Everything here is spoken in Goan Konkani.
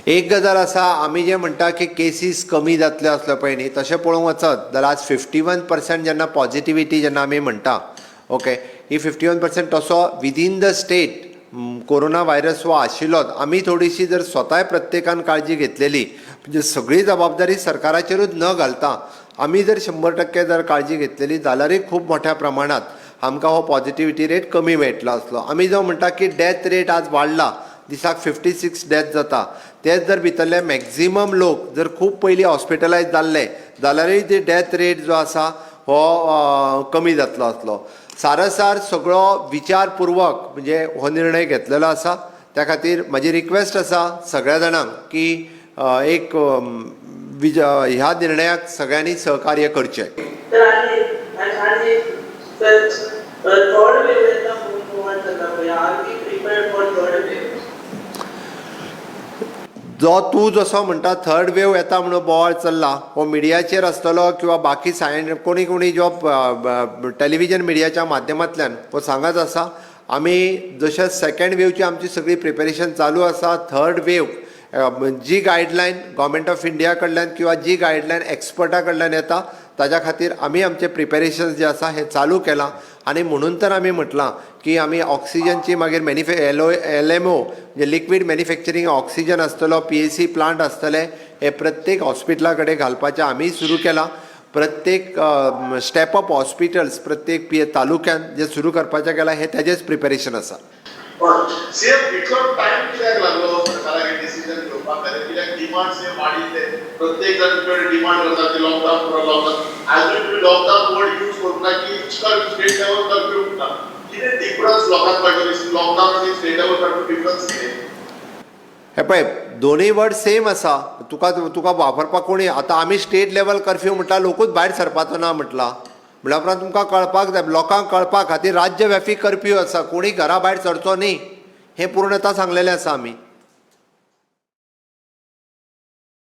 एक गजाल आसा, आमी जे म्हणटा की केसीस कमी जातल्यो आसल्यो पळय न्ही, तशें पळोवंक वचत जाल्यार आज 51% जेन्ना पॉझिटिविटी जेन्ना आमी म्हणटा, ओके, ही 51% तसो within the state corona virus हो आशिल्लोच. आमी थोडीशी जर स्वताय प्रत्येकान काळजी घेतलेली, म्हणजे सगळी जबाबदारी सरकाराचेरूच न घालता आमी जर 100% जर काळजी घेतलेली जाल्यारूय खूब मोठ्या प्रमाणात आमकां हो पॉझिटिविटी रेट कमी मेळटलो आसलो. आमी जो म्हणटा की डेथ रेट आज वाडला, दिसाक 56 डेथ जाता, तेच जर भितरले मॅक्झिमम लोक जर खूब पयलीं हॉस्पिटलायज जाल्ले जाल्यारूय ती डेथ रेट जो आसा हो कमी जातलो आसलो. सारासार सगळो विचारपुर्वक म्हणजे हो निर्णय घेतलेलो आसा. त्या खातीर म्हाजी रिक्वेस्ट आसा सगळ्या जाणांक की एक ह्या निर्णयाक सगळ्यांनी सहकार्य करचें. तर आनी आनी आनी सर, थर्ड वेव येता म्हणून बोवाळ जाता पळय, are we prepared for third wave? जो तूं जसो म्हणटा थर्ड वेव येता म्हणून बोवाळ चल्ला, हो मिडियाचेर आसतलो किंवा बाकी सायन कोणी कोणी जो टेलिविजन मिडियाच्या माध्यमांतल्यान हो सांगत आसा. आमी जशें सेकंड वेवची आमची सगळी प्रिपेरेशन चालू आसा, थर्ड वेव जी गायडलायन गव्हर्मेंट ऑफ इंडिया कडल्यान किंवा जी गायडलायन एक्सपर्टा कडल्यान येता, ताज्या खातीर आमी आमचें प्रिपेरेशन जें आसा हें चालू केलां. आनी म्हणून तर आमी म्हटलां की आमी ऑक्सिजनची मागीर मॅन्युफे एल ओ एलएमओ म्हणजे लिक्वीड मॅन्युफॅक्चरींग ऑक्सिजन आसतलो, पीएसी प्लांट आसतले, हे प्रत्येक हॉस्पिटला कडेन घालपाचें आमी सुरू केलां. प्रत्येक स्टेप अप हॉस्पिटल्स प्रत्येक पी तालुक्यान जे सुरू करपाचें केलां, हें तेजेंच प्रिपेरेशन आसा. सीएम, इतलो टायम कित्याक लागलो सरकाराक हे डिसिजन घेवपा खातीर? कित्याक डिमांड्स हे वाडिल्ले, प्रत्येक जाण तुमचे डिमांड करता की लॉकडावन करा, लॉकडावन. आजून तुम्ही लॉकडावन वर्ड यूज करूंक ना की स्टेट लेवल कर्फ्यू म्हणटा. कितें डिफरन्स लोकांक कळटलो, लॉकडावन आनी स्टेट लेवल कर्फ्यू डिफरन्स कितें? हे पळय, दोनूय वर्ड सेम आसा. तुका वापरपाक कोणी आतां आमी स्टेट लेवल कर्फ्यू म्हटल्यार लोकूच भायर सरपाचो ना म्हटलां. म्हणल्या उपरांत तुमकां कळपाक जाय, लोकांक कळपा खातीर राज्यव्यापी कर्फ्यू आसा, कोणी घरा भायर सरचो न्ही हें पूर्णता सांगलेलें आसा आमी.